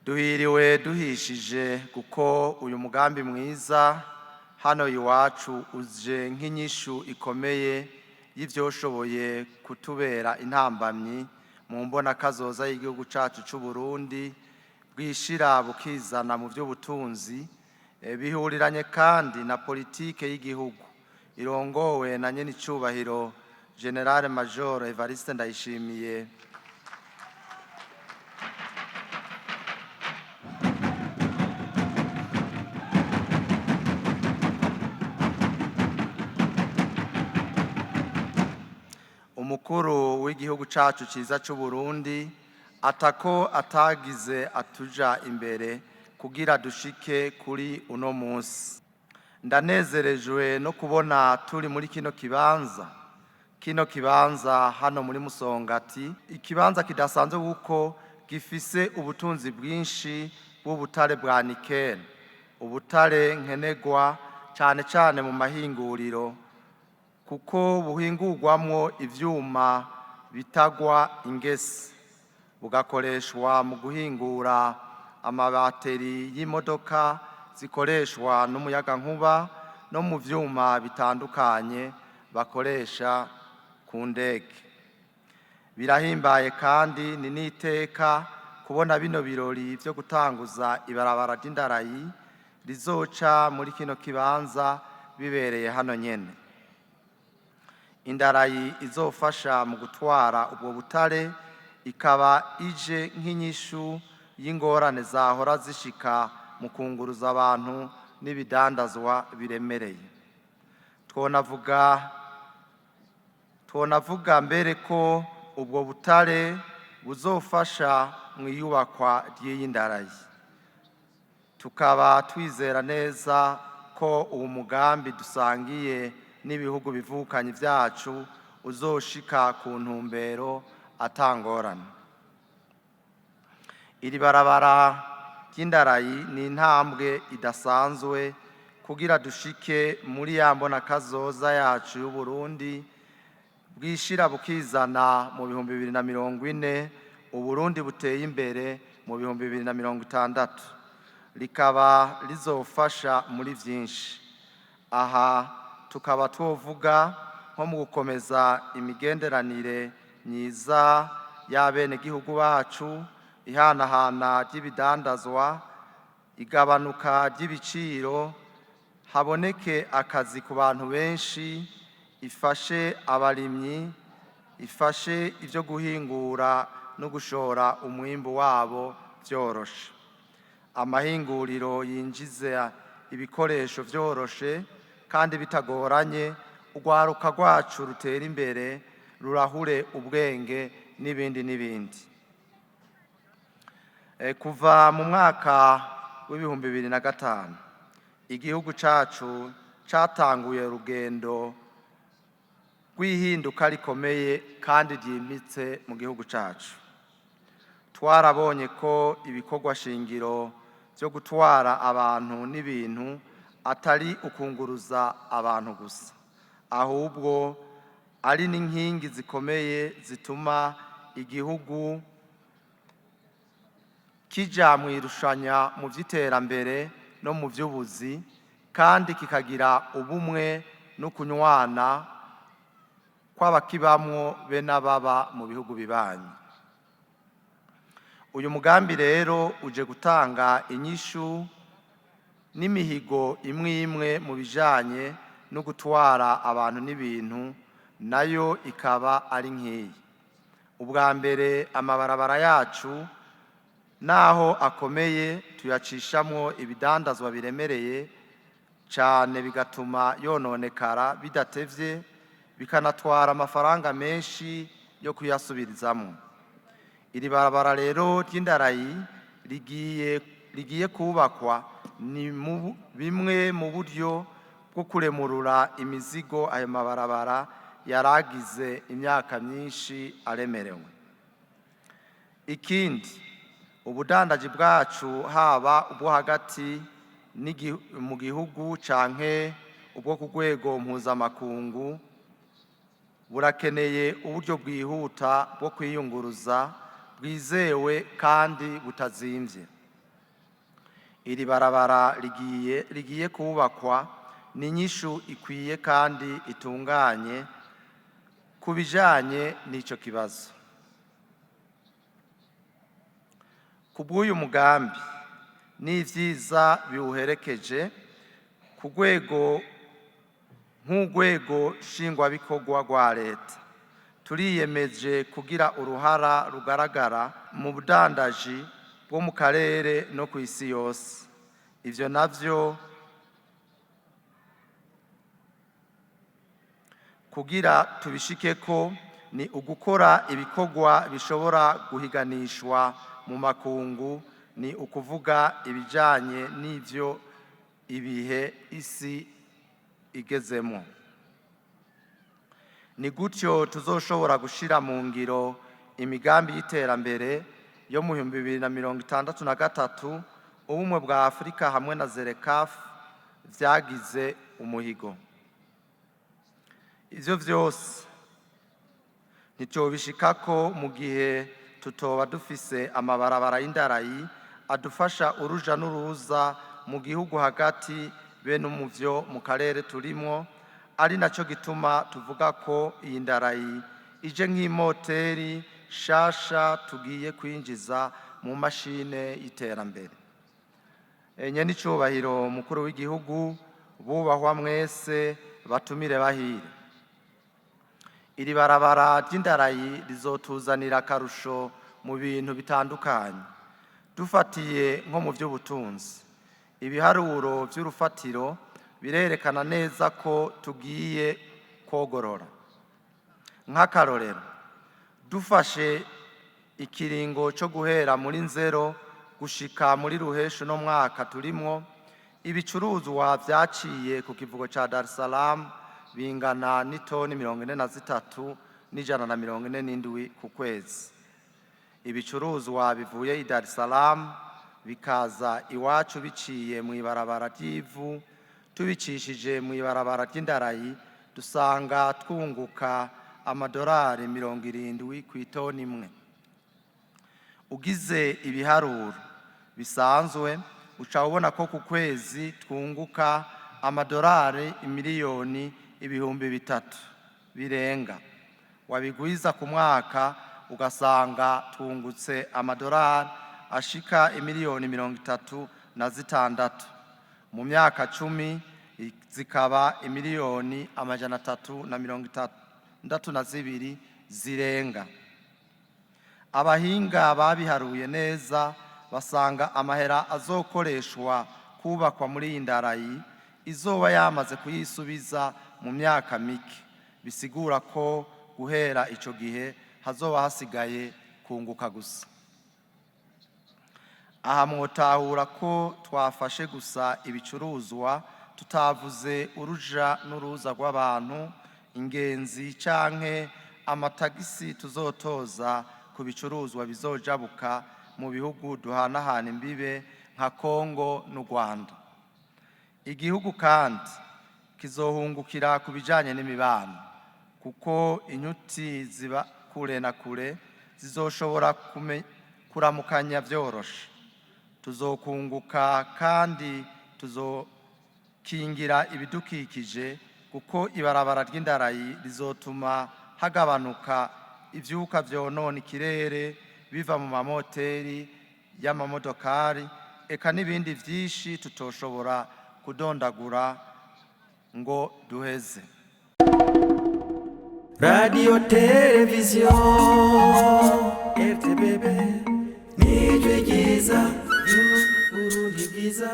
Duhiriwe duhishije kuko uyu mugambi mwiza hano iwacu uje nk'inyishu ikomeye y'ivyoshoboye kutubera intambamyi mu mbonakazoza y'igihugu cacu c'u Burundi bwishira bukizana mu vy'ubutunzi. Bihuriranye kandi na politike y'igihugu irongowe na nyenicubahiro Général Major Evariste Ndayishimiye, umukuru w'igihugu cacu ciza c'u Burundi, atako atagize atuja imbere kugira dushike kuri uno munsi. Ndanezerejwe no kubona turi muri kino kibanza hano muri Musongati, ikibanza kidasanzwe kuko gifise ubutunzi bwinshi bw'ubutare bwa nickel, ubutare nkenegwa cane cane mu mahinguriro kuko buhingurwamwo ivyuma bitagwa ingese, bugakoreshwa mu guhingura amabateri y'imodoka zikoreshwa n'umuyagankuba no mu vyuma bitandukanye bakoresha ku ndege. Birahimbaye kandi ni n'iteka kubona bino birori vyo gutanguza ibarabara ry'indarayi rizoca muri kino kibanza bibereye hano nyene. Indarayi izofasha mu gutwara ubwo butare ikaba ije nk'inyishu y'ingorane zahora zishika mu kunguruza abantu n'ibidandazwa biremereye. Twonavuga mbere ko ubwo butare buzofasha mu iyubakwa ry'iyi ndarayi. Tukaba twizera neza ko uwo mugambi dusangiye n'ibihugu bivukanye vyacu uzoshika ku ntumbero atangorane. Iri barabara ry'indarayi ni intambwe idasanzwe kugira dushike muri ya mbonakazoza yacu y'Uburundi bwishira bukizana mu 2040, Uburundi buteye imbere mu 2060. Rikaba rizofasha muri vyinshi. Aha tukaba twovuga nko mu gukomeza imigenderanire myiza y'abenegihugu bacu, ihanahana ry'ibidandazwa, igabanuka ry'ibiciro, haboneke akazi ku bantu benshi, ifashe abarimyi, ifashe ivyo guhingura no gushora umwimbu wabo vyoroshe, amahinguriro yinjiza ibikoresho vyoroshe kandi bitagoranye, urwaruka rwacu rutera imbere rurahure ubwenge, n'ibindi n'ibindi. Kuva mu mwaka w'2005 igihugu cacu catanguye urugendo rw'ihinduka rikomeye kandi ryimbitse mu gihugu cacu. Twarabonye ko ibikorwa shingiro vyo gutwara abantu n'ibintu atari ukunguruza abantu gusa, ahubwo ari n'inkingi zikomeye zituma igihugu kija mw'irushanya mu vy'iterambere no mu vy'ubuzi, kandi kikagira ubumwe no kunywana kw'abakibamwo be n'ababa mu bihugu bibanyi. Uyu mugambi rero uje gutanga inyishu n'imihigo imwe imwe mu bijanye no gutwara abantu n'ibintu, nayo ikaba ari nk'iyi: ubwa mbere, amabarabara yacu naho akomeye tuyacishamwo ibidandazwa biremereye cane, bigatuma yononekara bidatevye, bikanatwara amafaranga menshi yo kuyasubirizamwo. Iri barabara rero ry'indarayi rigiye kubakwa ni bimwe mu buryo bwo kuremurura imizigo ayo mabarabara yaragize imyaka myinshi aremerewe. Ikindi, ubudandaji bwacu, haba ubwo hagati mu gihugu canke ubwo ku rwego mpuzamakungu, burakeneye uburyo bwihuta bwo kwiyunguruza bwizewe kandi butazimvye. Iri barabara rigiye kubakwa ni inyishu ikwiye kandi itunganye ku bijanye n'ico kibazo. Ku bw'uyu mugambi n'ivyiza biwuherekeje ku rwego nk'urwego nshingwabikorwa rwa leta, turiyemeje kugira uruhara rugaragara mu budandaji bwo mu karere no ku isi yose. Ivyo navyo kugira tubishikeko ni ugukora ibikorwa bishobora guhiganishwa mu makungu, ni ukuvuga ibijanye n'ivyo ibihe isi igezemo. Ni gutyo tuzoshobora gushira mu ngiro imigambi y'iterambere yo mu 2063 Ubumwe bwa Afurika hamwe na ZLECAf vyagize umuhigo. Ivyo vyose ntitwobishikako mu gihe tutoba dufise amabarabara y'indarayi adufasha uruja n'uruza mu gihugu hagati be no mu vyo mu karere turimwo, ari naco gituma tuvuga ko iyi ndarayi ije nk'imoteri shasha tugiye kwinjiza mu mashine y'iterambere. Enye n'icubahiro mukuru w'igihugu, bubahwa mwese, batumire bahire. Iri barabara ry'indarayi rizotuzanira akarusho mu bintu bitandukanye, dufatiye nko mu by'ubutunzi. Ibiharuro by'urufatiro birerekana neza ko tugiye kogorora. Nk'akarorero, dufashe ikiringo cyo guhera muri Nzero gushika muri Ruheshu no mwaka turimwo, ibicuruzwa vyaciye ku kivugo ca Dar es Salaam bingana n'itoni 43,147 ku kwezi. Ibicuruzwa bivuye i Dar es Salaam bikaza iwacu biciye mu ibarabara ry'ivu, tubicishije mu ibarabara ry'indarayi dusanga twunguka amadolari 70 ku itoni imwe. Ugize ibiharuro bisanzwe uca ubona ko ku kwezi twunguka amadolari imiliyoni 3000 birenga. Wabigwiza ku mwaka ugasanga twungutse amadolari ashika imiliyoni 36 mu myaka 10 zikaba imiliyoni 362 zirenga. Abahinga babiharuye neza basanga amahera azokoreshwa kubakwa muri iyi ndarayi izoba yamaze kuyisubiza mu myaka mike, bisigura ko guhera ico gihe hazoba hasigaye kunguka gusa. Aha mwotahura ko twafashe gusa ibicuruzwa, tutavuze uruja n'uruza rw'abantu, ingenzi canke amatagisi tuzotoza ku bicuruzwa bizojabuka mu bihugu duhanahana imbibe nka Kongo n'u Rwanda. Igihugu kandi kizohungukira ku bijanye n'imibano, kuko inyuti ziba kure na kure zizoshobora kuramukanya vyoroshe. Tuzokunguka kandi tuzokingira ibidukikije, kuko ibarabara ry'indarayi rizotuma hagabanuka ivyuka vyonona ikirere biva mu mamoteri y'amamodokari, eka n'ibindi vyinshi tutoshobora kudondagura ngo duheze. Radio Television RTBB, nijwi ryiza ry'Uburundi bwiza.